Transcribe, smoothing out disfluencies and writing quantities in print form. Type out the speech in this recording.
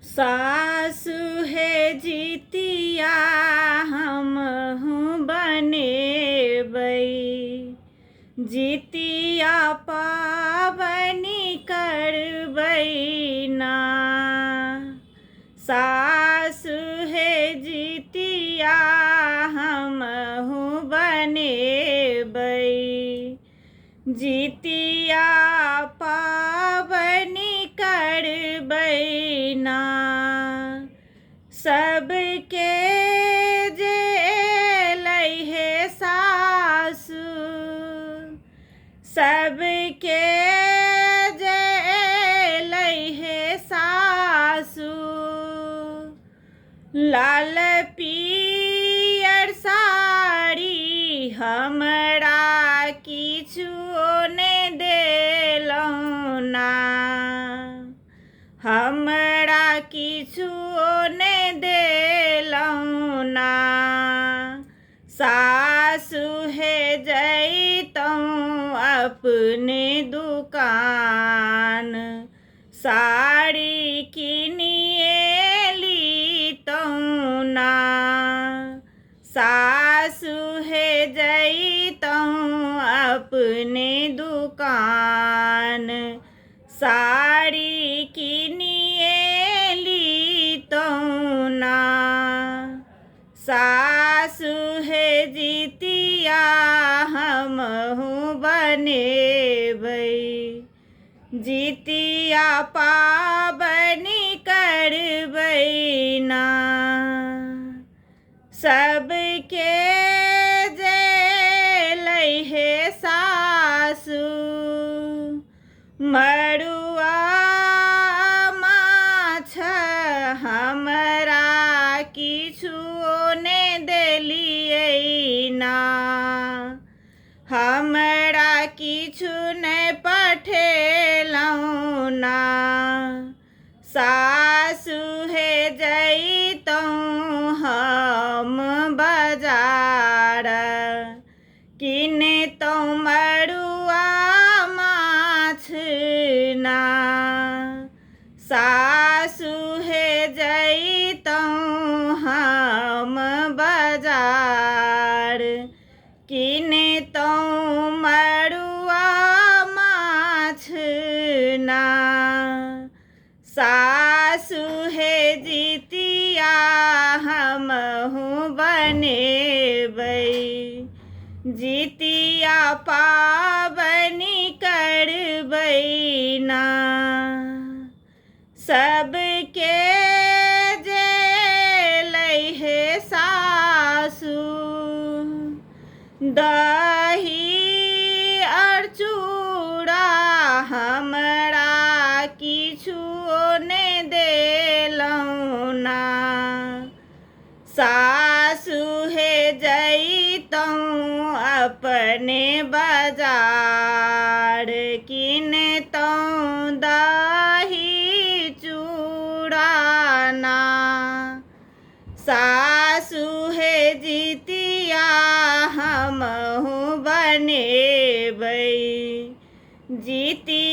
सासु हे जितिया हमहूँ बनेबै, जितिया पाबनि करबै ना। सासु हे जितिया हमहूँ बनेबै, जितिया पाबनि करबै ना। सबके जे एलै हे सासु, सबके जे एलै हे सासु, लाल पियर साड़ी हमरा किछु ने देलहुँ ना, हमरा किछु ने देलहुँ ना। सासु हे जैतहुँ अपने दुकान, साड़ी किनिए लीतहुँ ना। सासु हे जैतहुँ अपने दुकान, साड़ी किनिए लीतहुँ ना। सासु हे जितिया हमहूँ बनेबै, जितिया पाबनि करबै ना। सबके जे एलै हे सासु, मड़ुआ माछ हमरा किछु ने देलियै ना, हमरा किछु ने पठेलहुँ ना। सासु हे जैतहुँ हम बाजार, किनतहुँ मड़ुआ माछ ना। सासु हे जैतहुँ हम बाजार, किनतहुँ मड़ुआ माछ ना। सासु हे जितिया हमहूँ बनेबै, जितिया पाबनि करबै ना। सबके जे एलै हे सासु, दही आओर चूड़ा हमरा किछु ने देलहुँ ना। सासु हे जैतहुँ अपने बाजार, किनतहुँ दही चूड़ा ना। सासु हे जितिया हमहूँ बनेबै, जितिया